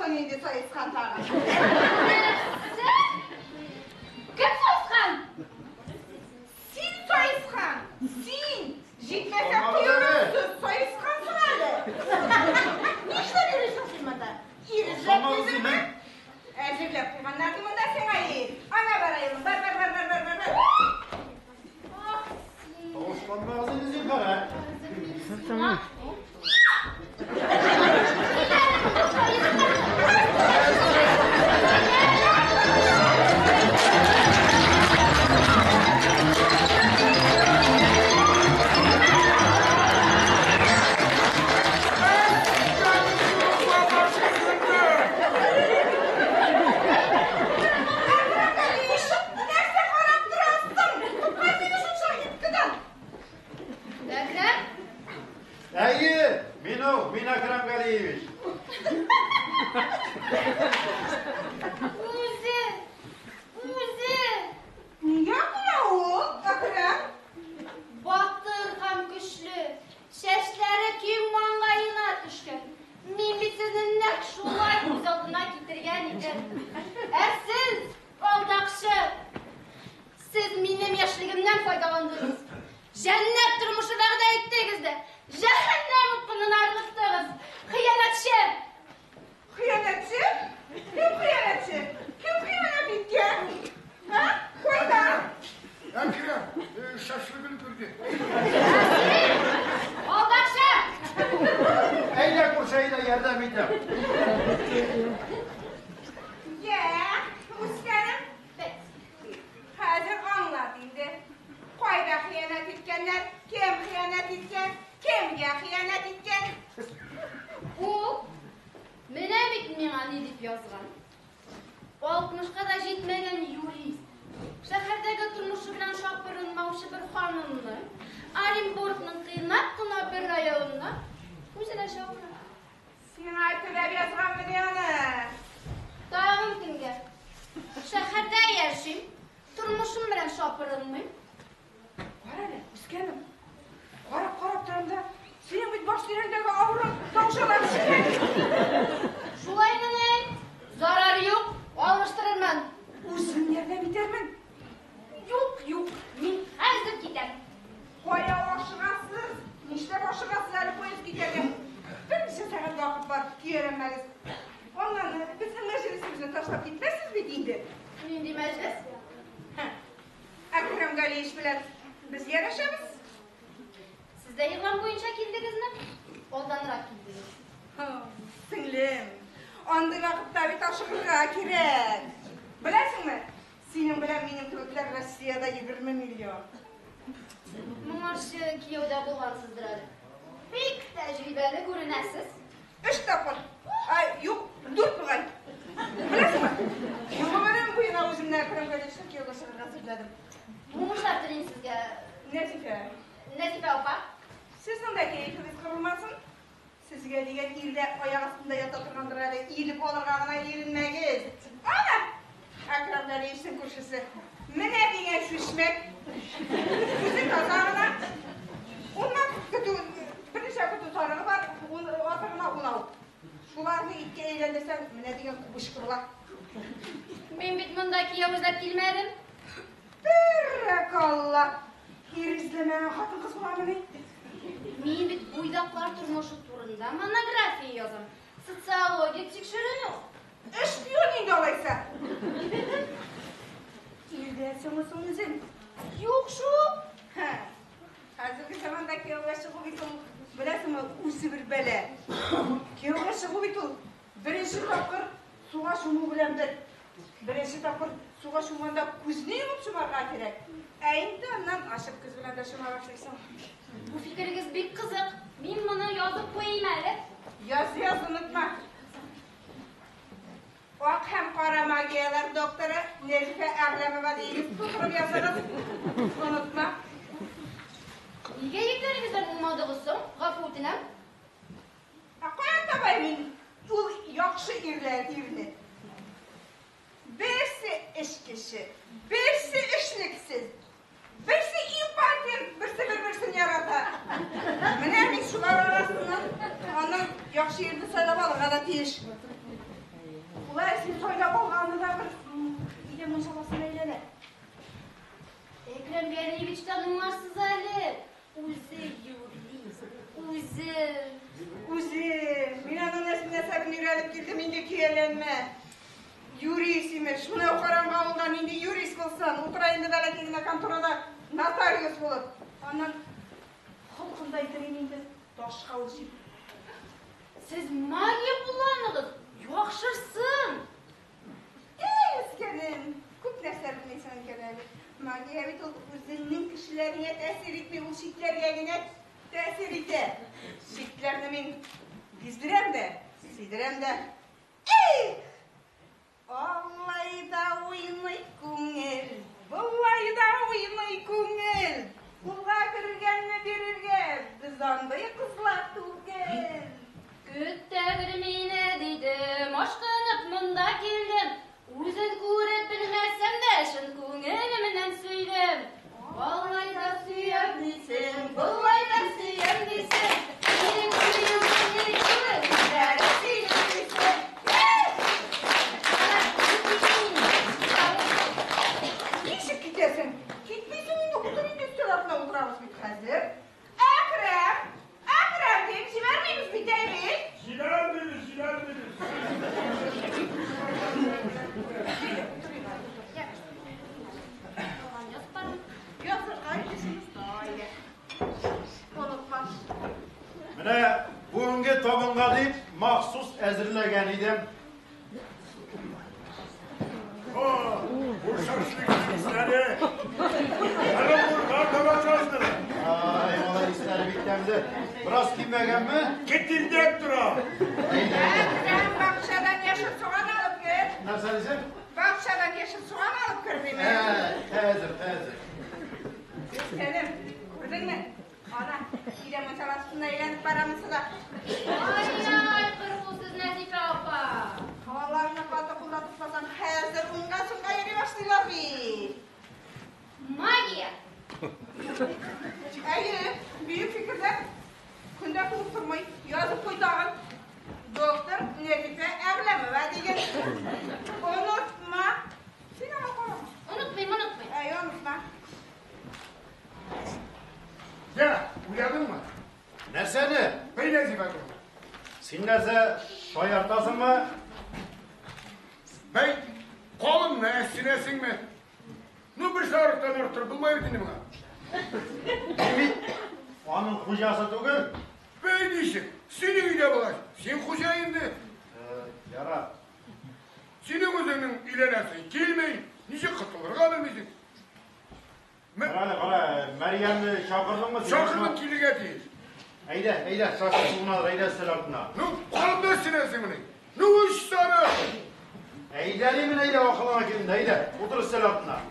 Монысы нинди саескан тагын? Нәрсә? Кем саескан? Син саескан! Син! Җитмәсә койрыксыз саескансың әле! Нишләп йөрисең син монда? Ир эзләп йөрисеңме? Әзерләп куйганнар ди монда сиңа ир. Ана бар аелым, бар, бар, бар, бар, бар, бар, бар. Ах, син. Тавышланмагыз инде, зинһар, ә? Хәзер мин сиңа. Нәрсә карап торасың? Коткар мине шул шаһиткадан. Әкрәм? Әйе, мин ул, мин Әкрәм Галиевич. Үзе! Үзе! Нигә көлә ул, Әкрәм? Батыр һәм көчле, чәчләре киң маңгаена төшкән. Мин бит сезне нәкъ шулай күз алдына китергән идем. Ә сез, алдакчы! Сез минем яшьлегемнән файдаландыгыз. Җәннәт тормышы вәгъдә иттегез дә, җәһәннәм упкынына ыргыттыгыз. Хыянәтче! Хыянәтче? Кем хыянәтче? Кем хыянәт иткән? Һа? Кайда? Әкрәм, шашлыгын күрде. Алдакчы! Әйдә, күрше, әйдә, ярдәм итәм. Йә, үскәнем. Хәзер аңлат инде. Кайда хыянәт иткәннәр? Кем хыянәт иткән? Кемгә хыянәт иткән? Ул менә бит миңа ни дип язган. 60-ка да җитмәгән юрист, шәһәрдәге тормышы белән шапырынмаучы бер ханымны Оренбургның тыйнак кына бер районына үзенә чакыра. Сиңа теләп язганмыни аны? Тагын кемгә? Шәһәрдә яшим, тормышым белән шапырынмыйм. Кара әле, үскәнем. Карап-карап торам да, синең бит баш тирәңдәге авыру таушала төшкән. Шулаймыни? Зарар юк, алыштырырмын. Үзем ярдәм итәрмен. Юк, юк, мин хәзер китәм. Кая ашыгасыз? Нишләп ашыгасыз әле поезд китәргә? Берничә сәгать вакыт бар, көярәнмәгез. Аннан безнең мәҗлесебезне ташлап китмәссез бит инде. Нинди мәҗлес? Һә. Әкрәм Галиевич белән без ярәшәбез. Сез дә игълан буенча килдегезме? Алданрак килдегез. Сеңлем, андый вакытта бит ашыгырга кирәк. Беләсеңме, синең белән минем кебекләр Россиядә 20 миллион. Моңарчы кияүдә булгансыздыр әле. Бик тәҗрибәле күренәсез. Өч тапкыр. Ай, юк, дүрт бугай. Беләсеңме? Гомерем буена үземне Әкрәм Галиевичның кияүгә чыгарга әзерләдем. Уңышлар телим сезгә, Нәзифә, Нәзифә апа. сезнең дә кәефегез кырылмасын. Сезгә дигән ир дә аяк астында ята торгандыр әле, иелеп алырга гына иренмәгез. Ана! Әкрәм Галиевичның күршесе. Менә дигән шүшмәк. Үзе таза гына. Уннан көтү, берничә көтү сарыгы бар, аты гына унау. Шуларны иткә әйләндерсәң, менә дигән кубышка була. Мин бит монда кияү эзләп килмәдем. Бәрәкалла! Ир эзләмәгән хатын-кыз буламыни? Мин бит буйдаклар тормышы турында монография язам. Социологик тикшеренү. Шпион инде алайса. Ирдә соң соң үзең. Юк шул. Һә. Хәзерге заманда кияүгә чыгу бит ул, беләсеңме, үзе бер бәла. Кияүгә чыгу бит ул беренче тапкыр суга чуму белән бер. Беренче тапкыр суга чумганда күзне йомып чумарга кирәк. Ә инде аннан ачык күз белән дә чума башлыйсың. Бу фикерегез бик кызык. Мин моны язып куйыйм әле. Яз, яз, онытма. Ак һәм кара магияләр докторы Нәзифә Әгъләмова диегез, тутырып языгыз. Онытма. Нигә ирләрегездән уңмадыгыз соң? Гафу үтенәм. Ә каян табайм мин ул яхшы ирләр ирне? Берсе эчкече, берсе эшлексез, берсе импотент, берсе бер-берсен ярата. Менә мин шулар арасыннан аның яхшы ирне сайлап алырга да тиеш. Шулай син сайлап алганы да бер өйдә мунчаласына әйләнә. Әкрәм Галиевичтан уңарсыз әле. Үзе юрист, үзе. Үзе, мин аның нәсел-нәсәбен өйрәнеп килдем, инде көяләнмә. Юрист имеш, менә караңгы авылда нинди юрист булсын, утыра инде бәләкәй генә конторада нотариус булып. Аннан холкын да әйтермен инде, ташка үлчим. Сез магия кулланыгыз, яхшырсын. Эй, үскәнем, күп нәрсә белмисең икән әле. Магия бит ул үзеңнең кешеләреңә тәэсир итми, ул читләргә генә тәэсир итә. Читләрне мин биздерәм дә, сидерәм дә. Эй! Алай да уйный күңел, болай да уйный күңел. Кулга кергәнне бирергә без андый кызлар түгел. Көттер мине дидем, ашкынып монда килдем. Үзен күреп белмәсәм дә, чын күңелемнән сөйдем. Алай да сөям дисең, болай да сөям дисең. Минем сөю сине түгел, Үзләре сөйли дисең. Ничек китәсең? Китмисең инде, утыр инде өстәл артына утырабыз бит хәзер. Әкрәм, Әкрәм дип җибәрмибез бит әйбит. Җибәрмибез, җибәрмибез. Калган язып бармы? Язырга итешебез да Онытма. Менә бүгенге табынга дип махсус әзерләгән идем. О, бу шашлык исләре. Әле бурга таба жазды. Ай, алар исләре бик тәмле. Бераз кимәгәнме? Кетирдәп тора. Әкрәм, бакчадан яшел суган алып кер. Нәрсә дисең? Бакчадан яшел суган алып кер Ә, димен. хәзер, хәзер. Үскәнем, күрдеңме? Ана, өйдә мунчаласына әйләнеп барамысы да. Ай-яй, кыркусыз Нәзифә апа. Аларны каты кулда тотмасаң, хәзер уңга сулга йөри башлыйлар бит. Магия! Әйе, бөек фикерләр көндә туып тормый. Язып куй тагын. Доктор Нәзифә Әгъләмова дигән. Онытма. Син аңа карама. Онытмыйм, онытмыйм. Әйе, онытма. Я, уйладыңмы? Нәрсәне? Бәй Нәзифә турында. Син нәрсә шаяртасыңмы? Бәй, колыңны әсенәсеңме? Ну, бер сарыктан арттырып булмай бит инде моңа. Мин бит аның хуҗасы түгел. Бәй ничек? Синең өйдә булгач, син хуҗа инде. Ярар. Синең үзеңнең өйләнәсең килми, ничек котылырга белмисең. Кара әле, кара, Мәрьямне чакырдыңмы син? Чакырдым килергә тиеш. Әйдә, әйдә, шашлык суынадыр, әйдә өстәл артына. Ну, колыңны әсенәсең. Ну, өч сарык. Әйдә димен, әйдә, акылыңа килде, әйдә, утыр өстәл артына.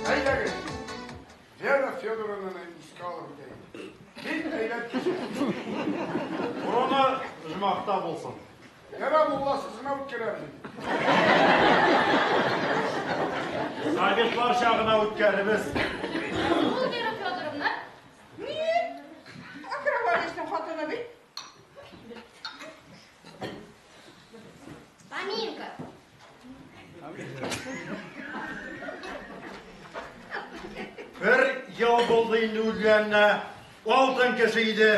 Әйдәгез. Вера Федоровнаны искә алып үтәйек. Бик әйбәт кеше. Урыны оҗмахта булсын. Яра мулласыз гына үткәрәбез инде. Советлар чагына үткәрербез. Ул Вера Федоровна. Ни? Әкрәм Галиевичның хатыны бит. Поминка. Бер ел булды инде үлгәненә. Алтын кеше иде.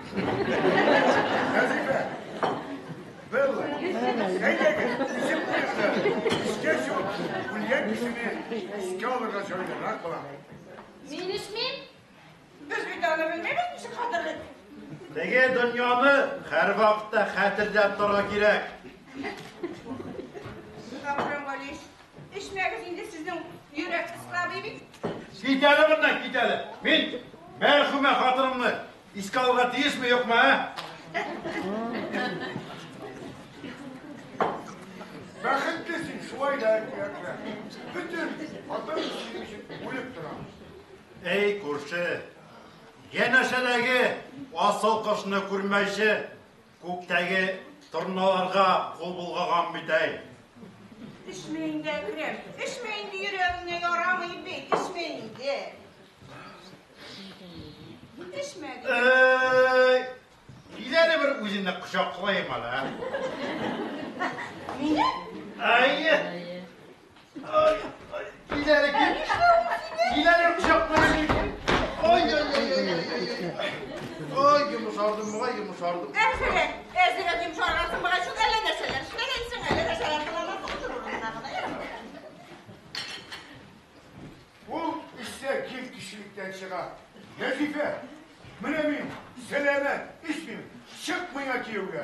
Нәзифә, Белла, әйдәгез, ничек куерса, искә чыгып, үлгән кешене искә алырга җайлырак була. Мин эчмим. Без бит аны белмибез, ничек хәтерлик. Теге дөньяны һәрвакытта хәтерләп торырга кирәк. Әкрәм Галиевич, эчмәгез инде сезнең йөрәк слабый бит. Кит әле моннан, кит әле. Мин мәрхүмә хатынымны искә алырга тиешме, юкмы, ә? Бәхетле син, шулай да Әкрәм. Бөтен хатын синең өчен үлеп тора. Эй, күрше, Янәшәдәге асыл кошны күрмәйчә, күктәге торналарга кул болгаган бит әй. Эчмә инде, Әкрәм. Эчмә инде, йөрәгеңә ярамый бит. Эчмә инде. Эчмә дим. Әй, кил әле бер үзеңне кочаклыйм әле. Мине? Әйе. Ай, ай, кил әле, кил. Кил әле кочаклыйм. Ай, ай, ай, ай, ай, ай. Ай, йомшардым, ай, йомшардым. Әзерәк, әзерәк йомшаргансың бугай, шул әллә нәрсәләр эшләгәнсең, әллә нәрсәләр кыланасың, утыр урыныңа гына, ярыймы? Ул эчсә ким кешелектән чыга. Нәзифә, менә мин сәламәт, эчмим, чык миңа кияүгә.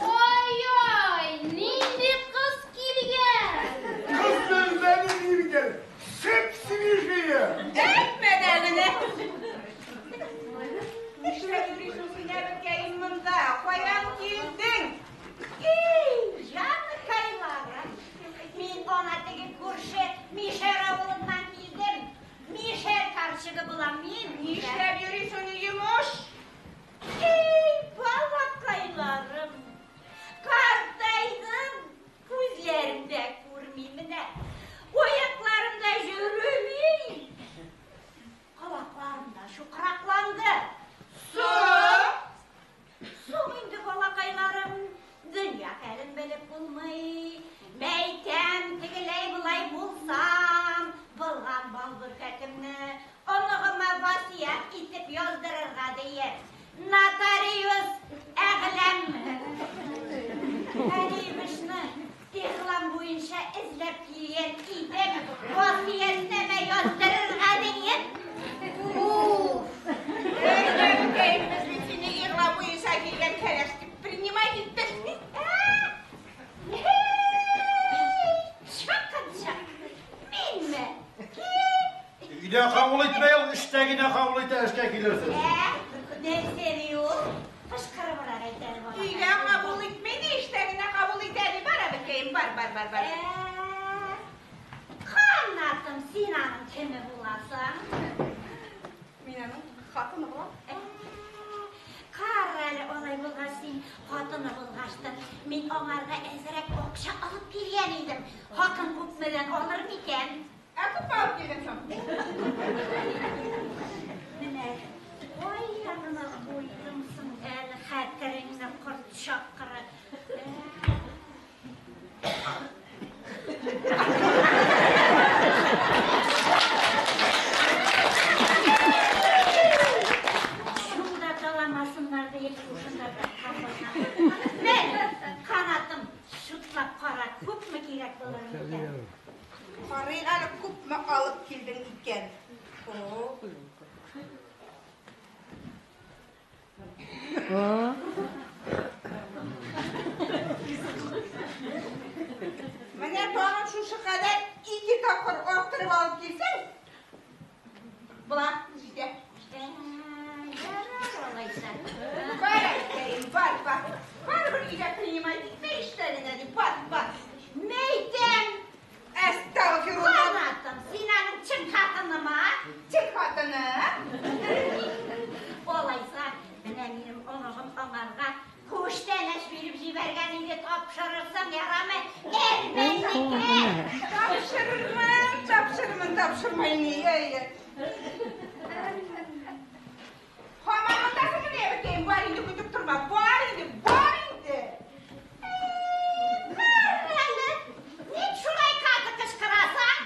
Ай-ай, нинди кыз килгән! Кыз сүзләрне ни бит әле, сеп-свежие. Әйтмә дә менә. Нишләп йөрисең син, әбекәем, монда? Каян килдең? Эй, җаныкайларым, мин ана теге күрше Мишәр авылыннан килдем. Мишәр карчыгы булам мин. Нишләп йөрисең, йомыш? Эй, балакайларым, картайдым, күзләрем дә күрми менә, аякларым да йөреми, колакларым да чукракланды. Соң? Соң инде, балакайларым, дөнья хәлен белеп булмый. Мәйтәм, тегеләй-болай булсам, булган мал-мөлкәтемне оныгыма васыять итеп яздырырга диеп, нотариус Әгъләм Галиевичны игълан буенча эзләп килгән идем, васыятьнамә яздырырга диеп. Уф! Әй, әбекәем, без бит сине игълан буенча килгән кәләш дип принимать иттек. Чакынчак, минме? Өйдә кабул итмәй ул, эштә генә кабул итә, эшкә килерсез. Нәрсә ди ул? Кычкырыбрак әйт әле, балакай. Өйдә кабул итми ди, эштә генә кабул итә ди. Бар, әбекәем, бар, бар, бар, бар. Канатым, син аның кеме буласың? Мин аның хатыны булам. Кара әле, алай булгач, син хатыны булгачтын, мин аңарга әзрәк акча алып килгән идем. Хакын күпмедән алыр микән? Ә күпме алып килгән соң? Менә кая гына куйдым соң әле хәтереңне, корт чаккыры. Шунда таламасыннар диеп шушында тоткан булган. Менә, канатым, чутлап кара, күпме кирәк булыр микән? Карыйк әле, күпме алып килдең икән. О, Менә тагын шушы кадәр ике тапкыр арттырып алып килсәң, була, җитә. Ярар алайса. Бар, әбекәем, бар, бар. Барыбер өйдә принимать итмә эштә генә дип, бар, бар. Мәйтәм, Әстәгъфирулла. канатым, син аның чын хатынымы? Чын хатыны. Алайса, менә минем оныгым аңарга күчтәнәч биреп җибәргән инде, тапшырырсың, ярамы? Әрмәннеке! Тапшырырмын, тапшырмын, тапшырмай ни, әйе. Һаман мондасың менә, әбекәем, бар инде, көтеп торма, бар инде, бар инде. Кара әле, ник шулай каты кычкырасың?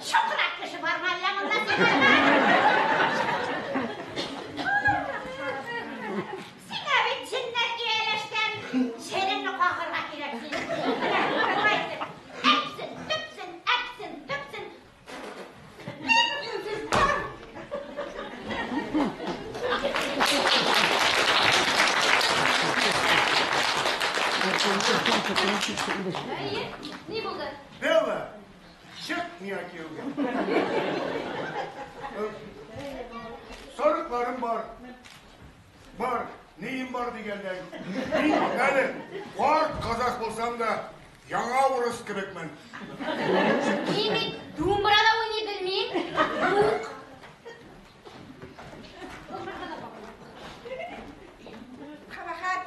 Чукрак кеше бармы әллә монда сиңа? Сиңа бит җеннәр ияләшкән, җенеңне кагырга кирәк синең. Менә болай итеп, әпсен, төпсен, әпсен, төпсен. Бик юньсез, бар. Әйе, ни булды? Белла, чык миңа кияүгә. Сарыкларым бар. Бар, нием бар дигәндәй. Мин әле карт казах булсам да, яңа урыс кебекмен. Мин бит думбрада уйный белмим. Юк. Кабахәт!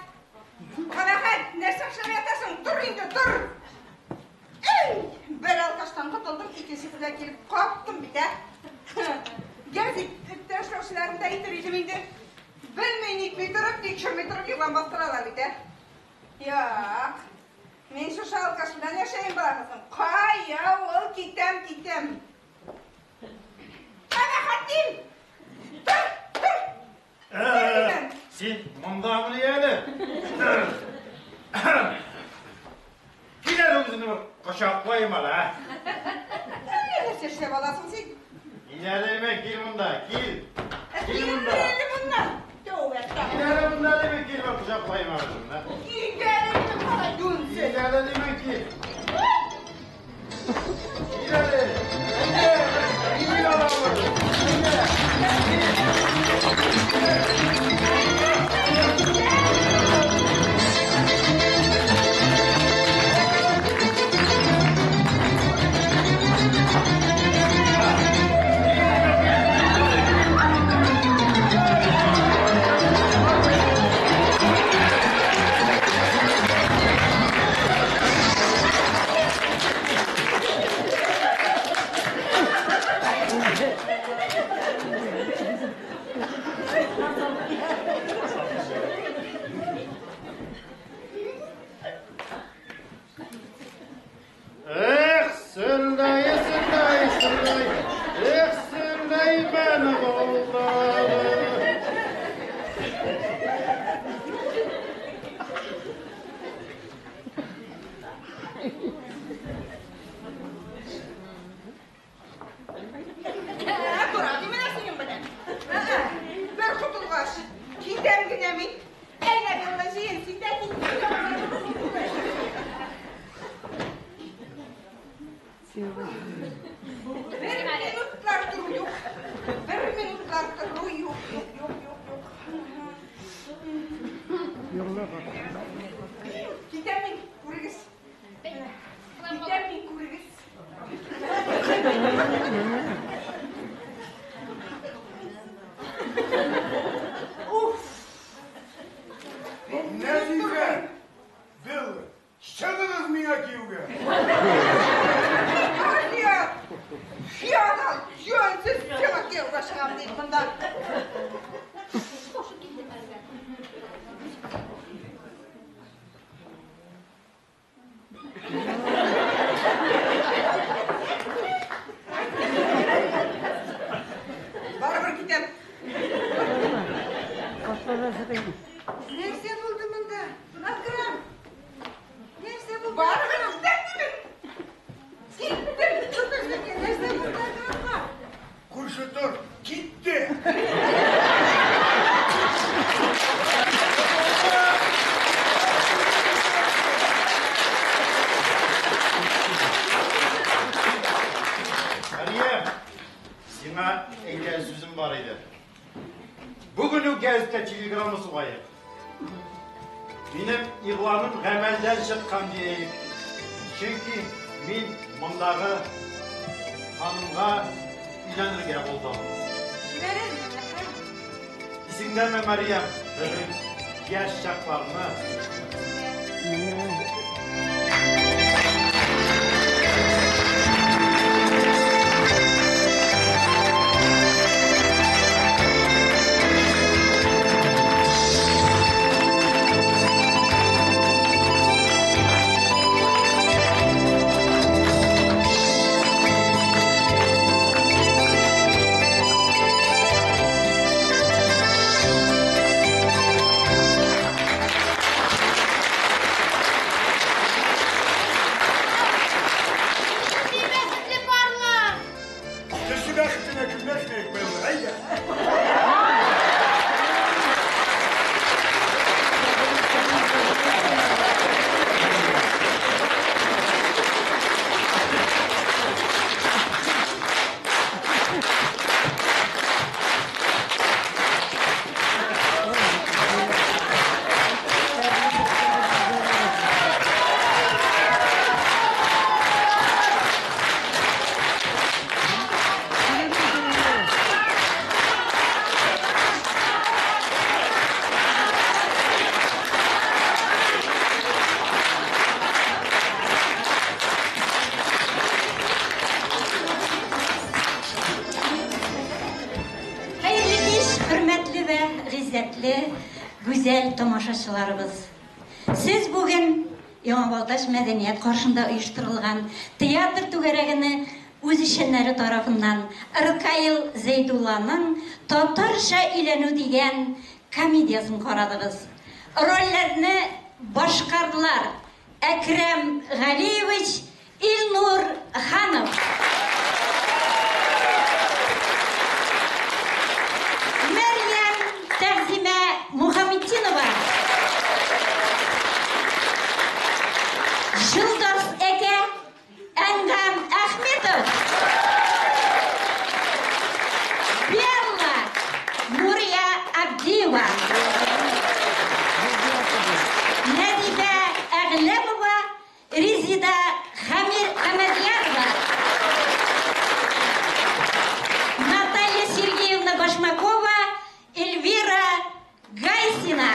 Кабахәт! Нәрсә эшләп ятасың? Тор инде, тор! Эй! Бер алкаштан котылдым, икенчесенә килеп каптым бит, ә! Гәзиттә эшләүчеләрне дә әйтер идем инде. Белми нитми торып, тикшерми торып игълан бастыралар бит, ә! Юк. Мин шушы алкаш белән яшәем балакызым. Кая ул китәм, китәм. Кабахәт дим! Тор, тор! Ә, син мондамыни әле? Кил әле үзеңне бер кочаклыйм әле, ә? Нәрсә эшләп аласың син? Кил әле, мен, кил монда, кил. Кил монда. Кил моннан. Тәүбә, Кил әле монда, димәк, кил бер кочаклыйм әле үзеңне. Кил әле, кара юньсез. Кил әле, димәк, кил. Кил әле. Әйдә, кил алабыз. Әйдә. Эх, сөлдәй, сөлдәй, сөлдәй, эх, сөлдәй бәне булды. Тора димән синең белән. Бер котылгач, китәм генә мин. Әйдә, Белла, җыен, син дә кит. Бер минутлар тору юк. Бер минутлар тору юк, юк, юк, юк, юк. Китәм мин, күрегез. Китәм мин, күрегез. Уф! Нәзифә, Белла, чыгыгыз миңа кияүгә. Алия! Феодал! Җүнсез сиңа кияүгә чыгам дип монда. Кушып киттем әллә. Барыбер китәм. Нәрсә булды монда? Акрам! Нәрсә булды? Барыбер китәм димен. Киттем. Нәрсә булды Акрамга? Күрше тор, китте. Мәрьям, сиңа әйткән сүзем бар иде. Бүген үк гәзиткә телеграмма сугаек. Минем игъланым гамәлдән чыккан диек. Чөнки мин мондагы ханымга өйләнергә булдым. Җибәрермен, Әкрам. Исеңдәме, Мәрьям, безнең яшь чакларны? Гыйззәтле, гүзәл тамашачыларыбыз! Сез бүген Яңа Балтач мәдәният каршында оештырылган театр түгәрәгене үзешчәннәре тарафыннан Ркаил Зәйдулланың Татарча өйләнү дигән комедиясен карадыгыз. Рольләрне башкардылар Әкрәм Галиевич, Илнур Ханов. Мәрьям Тәгъзимә Мухаметдинова. Җолдас әкә Әнгам Әхметов. Белла Нурия Абдиева. Нәдибә Әгъләмова Резида Хамир Хамадьярова. Наталья Сергеевна Башмакова, Эльвира Гайсина.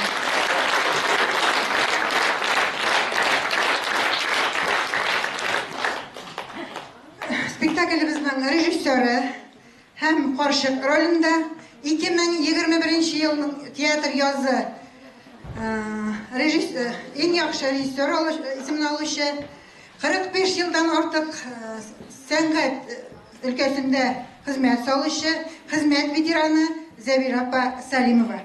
Спектаклебезнең режиссеры һәм карчык ролендә 2021 елның театр язы иң яхшы режиссер исемен алучы, 45 елдан артык сәнгать өлкәсендә хезмәт салучы, хезмәт ветераны Зәбирә апа Салимова.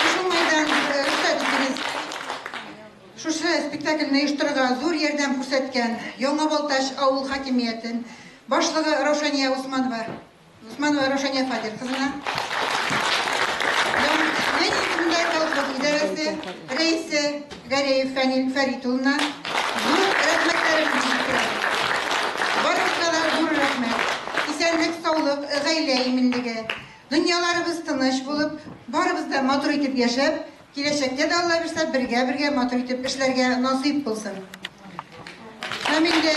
Шушы уңайдан рөхсәт итегез, шушы спектакльне оештырырга зур ярдәм күрсәткән Яңа Балтач авыл хакимиятен башлыгы Раушания Усманова, Усманова Раушания Фадил кызына, Ленин исемендәге колхоз идарәсе рәисе Гәрәев Фәнил Фәрит улына зур рәхмәтләремне җиткерәм. Барыгызга да зур рәхмәт. Исәнлек, саулык, гаилә иминлеге, дөньяларыбыз тыныч булып, барыбыз да матур итеп яшәп, киләчәктә дә Алла бирсә, бергә-бергә матур итеп эшләргә насыйп булсын. Һәм инде